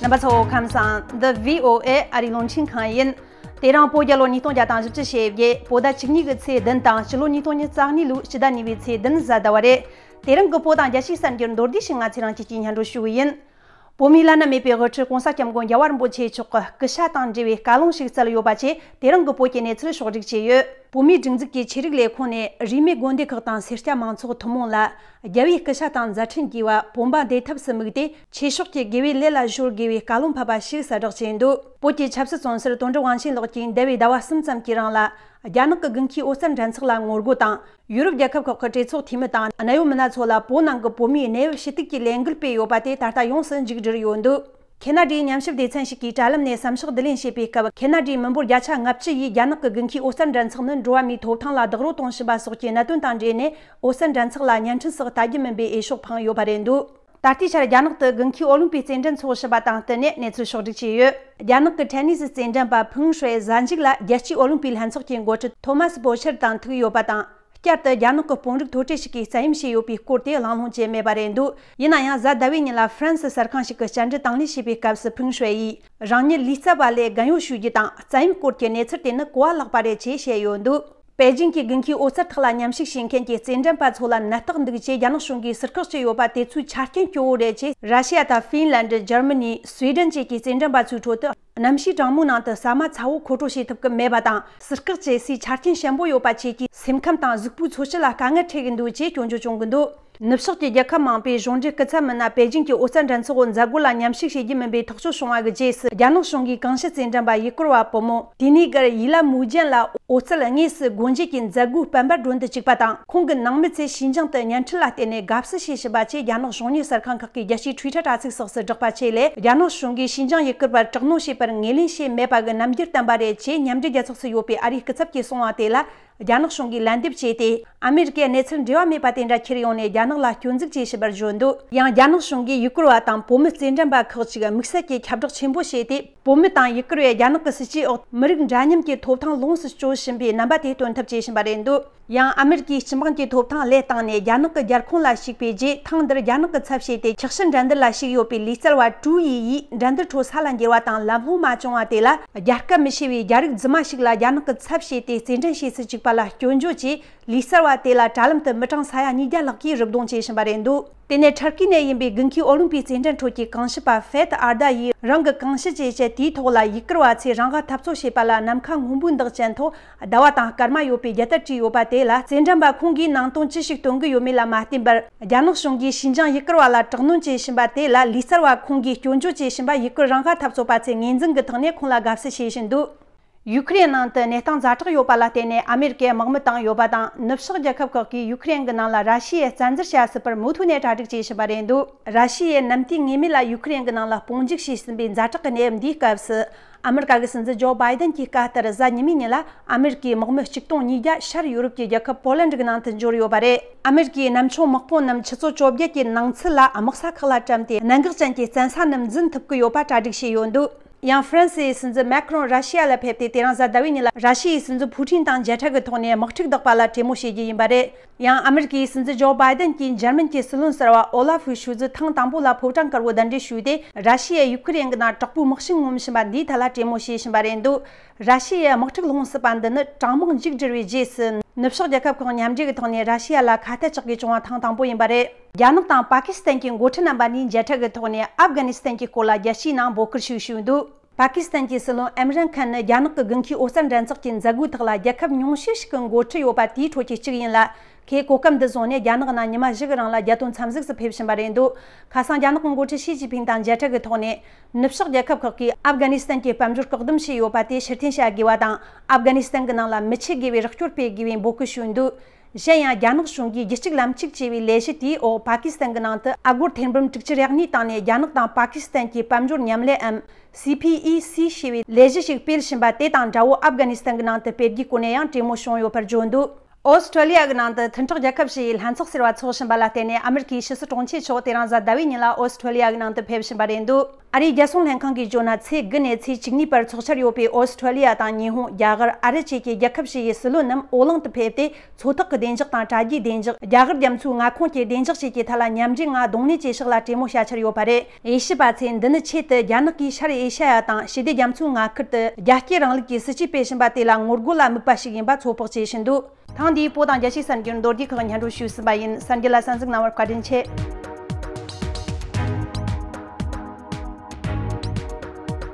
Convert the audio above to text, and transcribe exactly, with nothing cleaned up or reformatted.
རྣམ་པ་ཚོ་ཁམས་བཟང་། འདི་བྷི་ཨོ་ཨེ་ཨ་རིའི་རླུང་འཕྲིན་ཁང་ཡིན། དེ་རིང་བོད་རྒྱལ་ལོ་ཉིས་སྟོང་བརྒྱ་དང་བཞི་བཅུ་ཞེ་བརྒྱད། བོད་ཟླ་བཅུ་གཉིས་ཀྱི་ཚེས་བདུན་དང་། སྤྱི་ལོ་ཉིས་སྟོང་ཉི་ཤུ་རྩ་གཉིས་ལོའི་སྤྱི་ཟླ་གཉིས་པའི་ཚེས་བདུན་གཟའ་ཟླ་བ་རེད། དེ་རིང་གི་བོད་དང་རྒྱལ་སྤྱིའི་གསར་འགྱུར་མདོར་བསྡུས་ཤིག་ང་ཚོས་རང་ཅིག་གིས་སྙན་སྒྲོན་ཞུ་གི་ཡིན། བོད་མིའི་བླ་ན་མེད་པའི་དབུ་ཁྲིད་༸གོང་ས་༸སྐྱབས་མགོན་རྒྱལ་བ་རིན་པོ་ཆེ་མཆོག་གི་སྐུ་ཤ་དང་འབྲེལ་བའི་བཀའ་ལུང་ཞིག་སྩལ་ཡོད་པ་བཅས། དེ་རིང་གི་བོད་ཀྱི་གནས་ཚུལ་ཕྱོགས་བསྒྲིགས་བྱས་ཡོད། བོད་མིའི་སྒྲིག་འཛུགས་ཀྱི་ཆོས་རིག་ལས་ཁུངས་ནས་རིས་མེད་དགོན་སྡེ་ཁག་དང་སེར་སྐྱ་མང་ཚོགས་ཐུན་མོང་ལ། རྒྱལ་བའི་སྐུ་ཤ་དང་མཛད་འཕྲིན་རྒྱས་པ། བོད་འབངས་བདེ་ཐབས་སུ་དམིགས་ཏེ། ཆོས་ཕྱོགས་ཀྱི་དགེ་བའི་ལས་ལ་གཞོལ་དགོས་པའི་བཀའ་ལུང་ཕབ་པ་ཞིག་གསལ་བསྒྲགས་བྱས་འདུག་བོད་ཀྱི་ཆབ་སྲིད་བཙོན་ཟུར་དོན་གྲུབ་དབང་ཆེན་ལགས་ཀྱིས་འདས་པའི་ཟླ་བ་གསུམ་ཙམ་གྱི་རིང་ལ། རྒྱ་ནག་གི་དགུན་ཁའི་ཨོ་རྩལ་འགྲན་ཚོགས་ལ་ངོ་རྒོལ་དང་། ཡུ་རོབ་རྒྱལ་ཁབ་ཁག་གི་གྲོས་ཚོགས་འཐུས་མི་དང་། གནད་ཡོད་མི་སྣ་ཚོ་ལ་བོད་ནང་གི་བོད་མིའི་གནས་བབ་ཞུ་གཏུག་གི་ལས་འགུལ་སྤེལ་ཡོད་པ་དེ་ད་ལྟ་ཡོངས་སུ་མཇུག་བསྒྲིལ་ཡོད་འདུག་ཁེ་ན་ཌའི་ཉམས་ཞིབ་སྡེ་ཚན་ཞིག་གིས་དྲ་ལམ་ནས་བསམ་ཤག་བསྡུ་ལེན་བྱས་པའི་སྐབས། ཁེ་ན་ཌའི་མི་འབོར་བརྒྱ་ཆ་ལྔ་བཅུ་ཡིས་རྒྱ་ནག་གི་དགུན་ཁའི་ཨོ་རྩལ་འགྲན་ཚོགས་ནི་འགྲོ་བ་མིའི་ཐོབ་ཐང་ལ་རྡོག་རོལ་གཏོང་བཞིན་པ་སོགས་ཀྱི་གནད་དོན་དང་འབྲེལ་ནས། ཨོ་རྩལ་འགྲན་ཚོགས་ལ་བརྙན་འཕྲིན་སོགས་ལྟ་རྒྱུ་མིན་པའི་འོས་ཤོག་འཕངས་ཡོད་པ་རེད་འདུག་ད་ལྟའི་ཆར་རྒྱ་ནག་ཏུ་དགུན་ཁའི་ཨོ་ལིམ་པིག་རྩེད་འགྲན་ཚོགས་ཞུ་བ་དང་བསྟུན་ནས་གནས་ཚུལ་ཕྱོགས་བསྒྲིགས་བྱས་ཡོད། རྒྱ་ནག་གི་ཊེ་ནི་སི་རྩེད་འགྲན་པ་ཕུང་ཧྲེ་གཟའ་མཇུག་ལ་རྒྱལ་སྤྱིའི་ཨོ་ལིམ་པིག་ལྷན་ཚོགས་ཀྱི་འགོ་ཁྲིད་ཐོ་མཱས་པོ་ཆར་དང་ཐུག་ཡོད་པ་དང་། བསྐྱར་དུ་རྒྱ་ནག་གི་དཔོན་རིགས་མཐོ་གྲས་ཤིག་གིས་བཙན་གཡེམ་བྱས་ཡོད་པའི་སྐོར་དེ་གླེང་སློང་བྱས་མེད་པ་རེད་འདུག་ཡིན་ན་ཡང་། གཟའ་ཟླ་བའི་ཉིན་ལ་ཧྥ་རན་སི་གསར་ཁང་ཞིག་གིས་བཅར་འདྲི་དང་ལེན་བྱས་པའི་སྐབས་སུ། ཕུང་ཧྲེ་ཡིས་རང་ཉིད་ལུས་རྩལ་བ་ལས་རྒན་ཡོལ་ཞུ་རྒྱུ་དང་བཙན་གཡེམ་སྐོར་གྱི་གནས་ཚུལ་དེ་ནི་གོ་བ་ལྷག་པ་རེད་ཅེས་བཤད་ཡོད་འདུག་པེ་ཅིང་གི་དགུན་ཁའི་ཨོ་རྩལ་ཐོག་ལ་མཉམ་ཞུགས་བྱེད་མཁན་གྱི་རྩེད་འགྲན་པ་ཚོ་ལ་ནད་རྟགས་འདུག་ཅེས་རྒྱ་ནག་གཞུང་གིས་ཟུར་བཀག་བྱས་ཡོད་པ་དེ་ཚོའི་ཆ་རྐྱེན་གཙོ་བོ་རེད་ཅེས། ར་ཤི་ཡ་དང་ཧྥིན་ལན་ཌི། འཇར་མ་ནི། སུའེ་ཌེན་བཅས་ཀྱི་རྩེད་འགྲན་པ་ཚོའི་ཁྲོད་དུ། གནམ་གཤིས་གྲང་མོའི་ནང་དུ་ཟ་མ་ཚ་བོ་མཁོ་སྤྲོད་བྱེད་ཐུབ་ཀྱི་མེད་པ་དང་། ཟུར་བཀག་བྱེད་སའི་ཆ་རྐྱེན་ཞན་པོ་ཡོད་པ་བཅས་ཀྱིས། སེམས་ཁམས་དང་གཟུགས་པོའི་འཚོ་བཅུད་ལ་དཀའ་ངལ་འཕྲད་ཀྱི་འདུག་ཅེས་སྐྱོན་བརྗོད་བྱུང་གི་འདུག་ནུབ་ཕྱོགས་ཀྱི་རྒྱལ་ཁབ་མང་པོས་གཞུང་འབྲེལ་སྐུ་ཚབ་མི་སྣ་པེ་ཅིང་གི་ཨོ་རྩལ་འགྲན་ཚོགས་མཛད་སྒོ་ལ་མཉམ་ཞུགས་བྱེད་རྒྱུ་མིན་པའི་ཐག་གཅོད་བྱུང་བ་གི་རྗེས་སུ། རྒྱ་ནག་གཞུང་གིས་གངས་ཤུད་རྩེད་འགྲན་པ་ཡུ་གུར་བ་བུ་མོ་ཏི་ནི་གར་ཡི་ལ་མུའུ་ཅན་ལ་ཨོ་རྩལ་དངོས་སུ་སྒོ་འབྱེད་ཀྱི་མཛད་སྒོའི་སྤེན་པ་སྒྲོན་དུ་བཅུག་པ་དང་། ཁོང་གི་ནང་མི་ཚོས་ཞི་འཇང་དུ་བརྙན་འཕྲིན་ལ་བརྟེན་ནས་དགའ་བསུ་བྱས་བཞིན་པ་བཅས། རྒྱ་ནག་གཞུང་གཉེར་གསར་ཁང་ཁག་གིས་རྒྱལ་སྤྱིའི་ཊུའི་ཊར་དྲ་ཚིགས་སོགས་སུ་བསྒྲགས་པ་བཅས་ལས། རྒྱ་ནག་གཞུང་གིས་ཞི་འཇང་ཡུ་གུར་བར་དྲག་གནོན་བྱས་པར་ངོས་ལེན་བྱས་མེད་པ་གི་རྣམ་འགྱུར་བསྟན་པ་རེད་ཅེས་མཉམ་འབྲེལ་རྒྱལ་ཚོགས་སུ་ཡོད་པའི་ཨ་རིའི་སྐུ་ཚབ་ཀྱིས་གསུངས་པ་དེ་ལ། རྒྱ་ནག་གཞུང་གིས་ལན་འདེབས་བྱས་ཏེ། ཨ་མེ་རི་ཀའི་གནས་ཚུལ་འབྲེལ་བ་མེད་པ་དེ་འདྲ་ཁྱེར་ཡོང་ནས། རྒྱ་ནག་ལ་སྐྱོན་འཛུགས་བྱེད་བཞིན་པར་བརྗོད་འདུག་ཡང་། རྒྱ་ནག་གཞུང་གིས་ཡུ་གུར་བ་དང་བོད་མི་རྩེད་འགྲན་པ་ཁག་ཅིག་དམིགས་བསལ་གྱི་ཁྱབ་བསྒྲགས་ཆེན་པོ་བྱས་ཏེ། བོད་མི་དང་ཡུ་གུར་བས་རྒྱ་ནག་གི་སྲིད་ཇུས་འོག་མི་རིགས་འདྲ་མཉམ་གྱི་ཐོབ་ཐང་ལོངས་སུ་སྤྱོད་བཞིན་པའི་རྣམ་པ་དེ་སྟོན་ཐབས་བྱེད་བཞིན་པ་རེད་འདུག་ཡང་། ཨ་མེ་རི་ཀའི་སྤྱི་འབངས་ཀྱི་ཐོབ་ཐང་བློས་བཏང་ནས། རྒྱ་ནག་གི་རྒྱལ་ཁོངས་ལ་ཞུགས་པའི་རྗེས། ཐེངས་འདིར་རྒྱ་ནག་གི་ཚབ་བྱས་ཏེ། འཁྱགས་ཤིང་འགྲན་བསྡུར་ལ་ཞུགས་ཡོད་པའི་ལུས་རྩལ་བ་ཀྲུའུ་ཡི་ཡིས་འགྲན་བསྡུར་ཁྲོད་ས་ལ་འགྱེལ་བ་དང་། ལམ་ལྷོང་མ་བྱུང་བ་དེ་ལ། རྒྱལ་ཁ་མི་ཤེས་པའི་རྒྱ་རིགས་རྫུན་མ་ཞིག་ལ་རྒྱ་ནག་གི་ཚབ་བྱས་ཏེ། རྩེད་འགྲན་བྱེད་སུ་བཅུག་པ་ལ་སྐྱོན་བརྗོད་ཀྱིས། ལུས་རྩལ་བ་དེ་ལ་དྲ་ལམ་དུ་མི་གྲངས་ས་ཡ་ཉིས་བརྒྱ་ལྷག་གིས་རུབ་རྡུང་བྱེད་བཞིན་པ་རེད་འདུག་དེ་ནས་ཊར་ཀི་ནས་ཡིན་པའི་དགུན་ཁའི་ཨོ་ལིམ་པིག་རྩེད་འགྲན་ཁྲོད་ཀྱི་གངས་ཞུ་བ་ཧྥེད་ཨར་ད་ཡིས། རང་གི་གངས་ཞུ་ཅེས་བྱ་དེའི་ཐོག་ལ་ཡུ་གུར་བ་ཚོས་རང་དབང་འཐབ་རྩོད་བྱེད་པ་ལ་ནམ་མཁའ་སྔོན་པོའི་འདེགས་ཅན་ཐོག་ཟླ་བ་དང་སྐར་མ་ཡོད་པའི་རྒྱལ་དར་བྲིས་ཡོད་པ་དེ་ལ། རྩེད་འགྲན་པ་ཁོང་གིས་ནང་དོན་ཅི་ཞིག་སྟོན་གྱི་ཡོད་མེད་ལ་མ་བལྟས་པར། རྒྱ་ནག་གཞུང་གིས་ཞི་འཇང་ཡུ་གུར་བ་ལ་དྲག་གནོན་བྱེད་བཞིན་པ་དེ་ལ། ལུས་རྩལ་བ་ཁོང་གིས་སྐྱོན་བརྗོད་བྱེད་བཞིན་པ། ཡུ་གུར་རང་དབང་འཐབ་རྩོད་པ་ཚོས་ངོས་འཛིན་གྱི་ཐོག་ནས་ཁོང་ལ་དགའ་བསུ་བྱེད་བཞིན་འདུག་ཡུ་ཁུ་རེན་ནང་དུ་གནས་སྟངས་ཛ་དྲག་ཡོད་པ་ལ་བརྟེན་ནས། ཨ་མེ་རི་ཀའི་དམག་མི་བཏང་ཡོད་པ་དང་། ནུབ་ཕྱོགས་རྒྱལ་ཁབ་ཁག་གིས་ཡུ་ཁུ་རེན་གྱི་ནང་ལ་ར་ཤི་ཡས་བཙན་འཛུལ་བྱ་སྲིད་པར་མུ་མཐུད་ནས་གྲ་སྒྲིག་བྱེད་བཞིན་པ་རེད་འདུག་ར་ཤི་ཡས་ནམ་དུས་ངེས་མེད་ལ་ཡུ་ཁུ་རེན་གྱི་ནང་ལ་དཔུང་འཇུག་བྱས་ཟིན་པའི་ཛ་དྲག་གི་གནས་བབ་འདིའི་སྐབས་སུ། ཨ་མེ་རི་ཀ་གི་སྲིད་འཛིན་ཇོ་བྷའི་ཏན་གྱི་བཀའ་ལྟར། གཟའ་ཉི་མའི་ཉིན་ལ་ཨ་མེ་རི་ཀའི་དམག་མི་གཅིག་སྟོང་ཉིས་བརྒྱ་ཤར་ཡུ་རོབ་ཀྱི་རྒྱལ་ཁབ་པོ་ལན་ཌི་གི་ནང་དུ་འབྱོར་ཡོད་པ་རེད། ཨ་མེ་རི་ཀའི་གནམ་མཆོང་དམག་དཔུང་རྣམས་ཆུ་ཚོད་བཅོ་བརྒྱད་ཀྱི་ནང་ཚུད་ལ་དམག་ས་ཁག་ལ་བཀྲམ་སྟེ། གནད་འགག་ཅན་གྱི་བཙན་ས་རྣམས་འཛིན་ཐུབ་ཀྱི་ཡོད་པ་གྲ་སྒྲིག་བྱས་ཡོད་འདུག་ཡང་། ཧྥ་རན་སིའི་སྲིད་འཛིན་མེ་ཁ་རོན་ར་ཤི་ཡ་ལ་ཕེབས་ཏེ། དེ་རིང་གཟའ་ཟླ་བའི་ཉིན་ལ་ར་ཤི་ཡའི་སྲིད་འཛིན་ཕུ་ཊིན་དང་མཇལ་འཕྲད་ཀྱི་ཐོག་ནས་དམག་འཁྲུག་བརྡག་པ་ལ་གྲོས་མོལ་བྱེད་རྒྱུ་ཡིན་པ་རེད། ཡང་། ཨ་མེ་རི་ཀའི་སྲིད་འཛིན་ཇོ་བྷའི་ཏན་གྱིས་འཇར་མན་གྱི་སྲིད་བློན་ཟུར་པ་ཨོ་ལ་ཧྥུ་ཤུལ་ཛི་ཐེངས་དང་པོ་ལ་ཕོ་བྲང་དཀར་པོ་གདན་འདྲེན་ཞུས་ཏེ། ར་ཤི་ཡས་ཡུ་ཁུ་རེན་གྱི་ནང་དྲག་པོའི་དམག་ཤུགས་ངོམ་བཞིན་པ་འདིའི་ཐད་ལ་གྲོས་མོལ་བྱེད་བཞིན་པ་རེད་འདུག་ར་ཤི་ཡའི་དམག་འཁྲུག་སློང་སྲིད་པ་འདི་ནི། གྲང་དམག་མཇུག་བསྒྲིལ་བའི་རྗེས་སུ། ནུབ་ཕྱོགས་རྒྱལ་ཁབ་ཁག་མཉམ་འབྲེལ་གྱི་ཐོག་ནས་ར་ཤི་ཡ་ལ་ཁ་གཏད་གཅོག་དགོས་བྱུང་བ་ཐེངས་དང་པོ་ཡིན་པ་རེད། རྒྱ་ནག་དང་པ་ཀི་སི་ཐན་གྱི་འགོ་ཁྲིད་རྣམ་པ་གཉིས་མཇལ་འཕྲད་ཀྱི་ཐོག་ནས། ཨབ་གྷ་ནི་སི་ཐན་གྱི་སྐོར་ལ་རྒྱལ་སྤྱིའི་ནང་འབོད་སྐུལ་ཞིག་ཞུས་འདུག་པ་ཀི་སི་ཐན་གྱི་སྲིད་བློན་ཨིམ་རན་ཁཱན་ནི། རྒྱ་ནག་གི་དགུན་ཁའི་ཨོ་རྩལ་འགྲན་ཚོགས་ཀྱི་མཛད་སྒོའི་ཐོག་ལ་རྒྱལ་ཁབ་ཉུང་ཤས་ཤིག་གི་འགོ་ཁྲིད་ཡོད་པ་དེའི་ཁྲོད་ཀྱི་གཅིག་ཡིན་ལ། ཁོས་གོ་སྐབས་འདི་བཟུང་ནས། རྒྱ་ནག་ནང་ཉི་མ་བཞི་གི་རིང་ལ་རྒྱལ་དོན་འཚམས་གཟིགས་སུ་ཕེབས་བཞིན་པ་རེད་འདུག་ཁ་སང་རྒྱ་ནག་གི་འགོ་ཁྲིད་ཞི་ཅིན་ཕིང་དང་མཇལ་འཕྲད་ཀྱི་ཐོག་ནས། ནུབ་ཕྱོགས་རྒྱལ་ཁབ་ཁག་གིས་ཨབ་གྷ་ནི་སི་ཐན་གྱི་དཔལ་འབྱོར་བཀག་སྡོམ་བྱས་ཡོད་པ་དེ་ཕྱིར་འཐེན་བྱ་དགོས་པ་དང་། ཨབ་གྷ་ནི་སི་ཐན་གྱི་ནང་ལ་མི་ཆོས་དགེ་བའི་རོགས་སྐྱོར་སྤེལ་དགོས་པའི་འབོད་སྐུལ་ཞུས་འདུག་གཞན་ཡང་། རྒྱ་ནག་གཞུང་གིས་རྒྱུད་གཅིག་ལམ་གཅིག་ཅེས་པའི་ལས་གཞི་དེའི་འོག་པ་ཀི་སི་ཐན་གྱི་ནང་དུ་ཨ་སྒོར་ཐེར་འབུམ་དྲུག་ཅུ་རེ་གཉིས་བཏང་ནས། རྒྱ་ནག་དང་པ་ཀི་སི་ཐན་གྱི་དཔལ་འབྱོར་མཉམ་ལས་འམ། སི་ཕི་ཨི་སི་ཞེས་པའི་ལས་གཞི་ཞིག་སྤེལ་བཞིན་པ་དེ་དང་འདྲ་བོ། ཨབ་གྷ་ནི་སི་ཐན་གྱི་ནང་དུ་སྤེལ་རྒྱུའི་སྐོར་ནས་ཡང་གྲོས་མོལ་བྱུང་ཡོད་པར་བརྗོད་འདུག་ཨོ་སི་ཁྲུ་ལི་ཡ་གི་ནང་དུ་མཐུན་གྲོགས་རྒྱལ་ཁབ་བཞི་ཡི་ལྷན་ཚོགས་ཟེར་བ་འཚོགས་བཞིན་པ་ལ་བརྟེན་ནས། ཨ་མི་རི་ཀའི་ཕྱི་སྲིད་དྲུང་ཆེ་མཆོག་དེ་རིང་གཟའ་ཟླ་བའི་ཉིན་ལ་ཨོ་སི་ཁྲུ་ལི་ཡ་གི་ནང་དུ་ཕེབས་བཞིན་པ་རེད་འདུག་ཨ་རིའི་རྒྱལ་སྲུང་ལྷན་ཁང་གིས་བརྗོད་ན། ཚེས་དགུ་ནས་ཚེས་བཅུ་གཉིས་བར་འཚོགས་འཆར་ཡོད་པའི་ཨོ་སི་ཁྲུ་ལི་ཡ་དང་ཉི་ཧོང་། རྒྱ་གར། ཨ་རི་བཅས་ཀྱི་རྒྱལ་ཁབ་བཞི་ཡི་སྲིད་བློན་རྣམས་ཨོ་གླིང་དུ་ཕེབས་ཏེ། མཚོ་ཐོག་གི་བདེ་འཇགས་དང་དྲ་རྒྱའི་བདེ་འཇགས། རྒྱ་གར་རྒྱ་མཚོའི་མངའ་ཁོངས་ཀྱི་བདེ་འཇགས་བཅས་ཀྱི་ཐད་ལ་མཉམ་འབྲེལ་ངང་གདོང་ལེན་བྱེད་ཕྱོགས་ལ་གྲོས་མོལ་བྱ་འཆར་ཡོད་པ་རེད། དབྱེ་ཞིབ་པ་ཚོས་འདི་ནི་ཆེད་དུ་རྒྱ་ནག་གིས་ཤར་ཨེ་ཤ་ཡ་དང་ཞི་བདེ་རྒྱ་མཚོའི་མངའ་ཁུལ་དུ་རྒྱ་སྐྱེད་རིང་ལུགས་ཀྱི་སྲིད་ཇུས་སྤེལ་བཞིན་པ་དེ་ལ་ངོ་རྒོལ་ལ་དམིགས་པ་ཞིག་ཡིན་པ་ཚོད་དཔག་བྱེད་བཞིན་འདུག་ཐེངས་འདིའི་བོད་དང་རྒྱལ་སྤྱིའི་གསར་འགྱུར་མདོར་བསྡུས་ཁག་སྙན་སྒྲོན་ཞུས་ཟིན་པ་ཡིན། གསར་འགྱུར་ལ་གསན་གཟིགས་གནང་བར་བཀའ་དྲིན་ཆེ།